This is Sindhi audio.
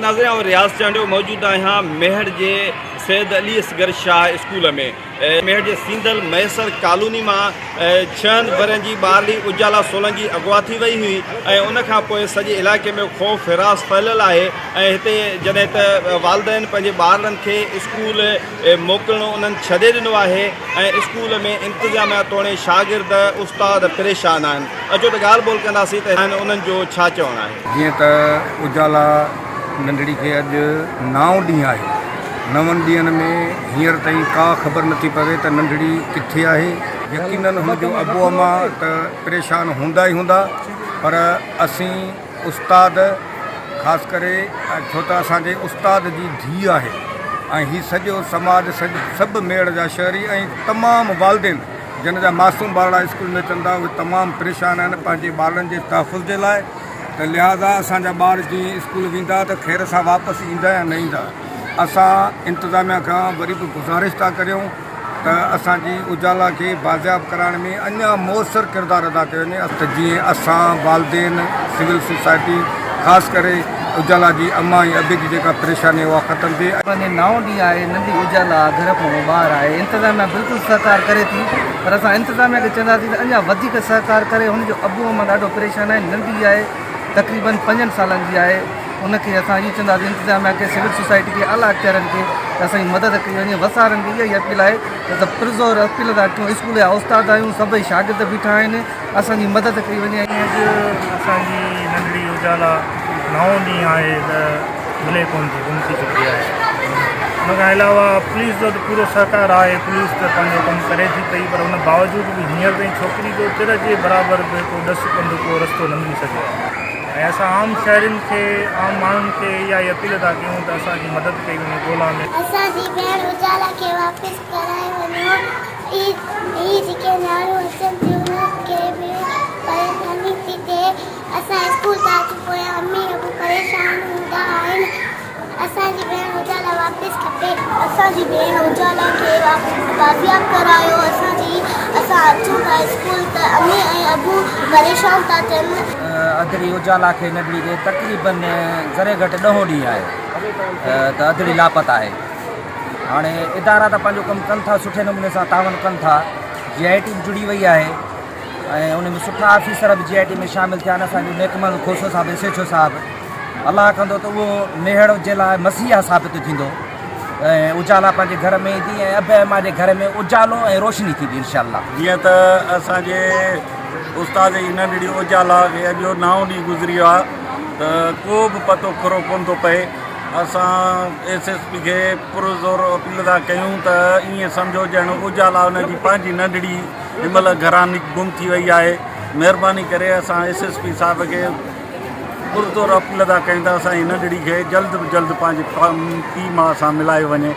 ناظرين آئون رياض چانڊيو موجود آهيان ميهڙ جي سيد علي اصغر شاهه اسڪول ۾ ميهڙ جي سيندل مهيسر ڪالوني مان ڇهن ورهين جي ٻارڙي اجالا سولنگي اغوا ٿي وئي هئي ۽ ان کان پوء سڄي علائقي ۾ خوف هراس ڦهليل آهي ۽ هتي جڏهن ته والدين پنهنجي ٻارڙن کي اسڪول موڪلڻو انهن ڇڏي ڏنو آهي ۽ اسڪول ۾ انتظاميا توڻي شاگرد استاد پريشان آهن اچو ته ڳالهه ٻولهه ڪنداسين ته انهن جو ڇا چوڻ آهي. جيئن ته اجالا ننڍڙي کي اڄ نائون ڏينهن آهي، نون ڏينهن ۾ هينئر تائين ڪا خبر نٿي پوي ته ننڍڙي ڪٿي آهي، يقينن هن جو ابو امان ته پريشان هوندا ئي هوندا پر اسين استاد خاص ڪري ڇو ته اسان جي استاد جي ڌيء آهي ۽ هي سڄو سماج سڀ ميڙ جا شهري ۽ تمام والدين جن جا معصوم ٻارڙا اسڪول ۾ اچن ٿا اهي تمام پريشان آهن پنهنجي ٻارڙن جي تحفظ جي لاء ته لهٰذا اسان جا ٻار جيئن اسڪول ويندا ته خير سان واپس ايندا يا نه ايندا اسان انتظاميا کان وري به گذارش ٿا ڪريون ته اسان جي اجالا کي بازياب ڪرائڻ ۾ اڃا موثر ڪردار ادا ڪيو وڃي ته جيئن اسان والدين، سول سوسائٽي خاص ڪري اجالا جي امان ۽ ابي جي جيڪا پريشاني اها ختم ٿئي. پنهنجي نائون ڏينهن آهي ننڍي اجالا گهر کان ٻاهر آهي انتظاميا بلڪل سهڪار ڪري ٿي پر اسان انتظاميا کي چونداسين ته اڃا وڌيڪ سهڪار ڪري هن جو ابو امان ڏاڍو پريشان آهي ننڍي آهي تقريبن پنجن سالن جي آهي ان کي اسان اهو چونداسين انتظاميا کي سول سوسائٽي کي اعليٰ اختيارن کي ته اسان جي مدد ڪئي وڃي وسارن کي اها ئي اپيل آهي ته پرزور اپيل ٿا ڪيون اسڪول جا استاد آهيون سڀئي شاگرد بيٺا آهن اسان جي مدد ڪئي وڃي. اڄ اسان جي ننڍڙي اجالا نائون ڏينهن آهي ته ملي ڪونه ٿي گم ٿي چڪي آهي ان کان علاوه پوليس جو ته پورو سهڪار آهي پوليس ته پنهنجو ڪم ڪري ٿي پئي پر ان باوجود به هينئر تائين ڇوڪري جو تر جي برابر به ڪو ڏس پنڌ ڪو رستو نه ملي سگهيو آهي. ۽ اسان عام شهرين کي عام ماڻهن کي اها ئي اپيل ٿا ڪيون ته اسان جي مدد ڪئي وڃي ڳولا ۾. اسان جي ڀيڻ اجالا کي واپس ڪرائي وڃو هي هي جيڪي نياڻيون اچن ٿيون انهن کي به پريشاني ٿي ٿئي اسان اسڪول ٿا اچون پويان امي ابو پريشان هوندا آهن اسان جي ڀيڻ اجالا واپس کپي. اسان جي ڀيڻ اجالا کي بازياب ڪرايو اسان جي اسان اچون ٿا اسڪول ته امي ۽ ابو پريشان ٿا ٿين. اڌڙي اجالا کي ننڍڙي کي تقريبن ذري گهٽ ڏهون ڏينهن آهي ته اڌڙي لاپتا آهي هاڻي ادارا ته پنهنجو ڪم ڪن ٿا سٺي نموني سان تعاون ڪن ٿا جي آء ٽي به جڙي وئي آهي ۽ ان ۾ سٺا آفيسر به جي آء ٽي ۾ شامل ٿيا آهن اسان جو نيڪمل کوسو صاحب ايس ايڇ او صاحب الله ڪندو ته اهو ميهڙ جي لاء مسيحا ثابت ٿيندو ۽ اجالا پنهنجي گهر ۾ ايندي ۽ ابي اما جي گهر ۾ اجالو ۽ روشني ٿيندي انشاء الله. جيئن ته اسان جي استاد جي ننڍڙي اجالا کي اڄ نائون ڏينهن گذري ويو آهي ته ڪو به پتو کرو ڪونه ٿو پئي اسان ايس ايس پي کي پرزور اپيل ٿا ڪيون ته ائين سمجهو ڄڻ اجالا ان جي پنهنجي ننڍڙي هن مهل گهران گم ٿي وئي آهي مهرباني ڪري اسان ايس ايس پي صاحب کي پرزور اپيل ٿا ڪيون ته اسان جي ننڍڙي کي جلد به جلد پنهنجي پيء ماء سان ملايو وڃي.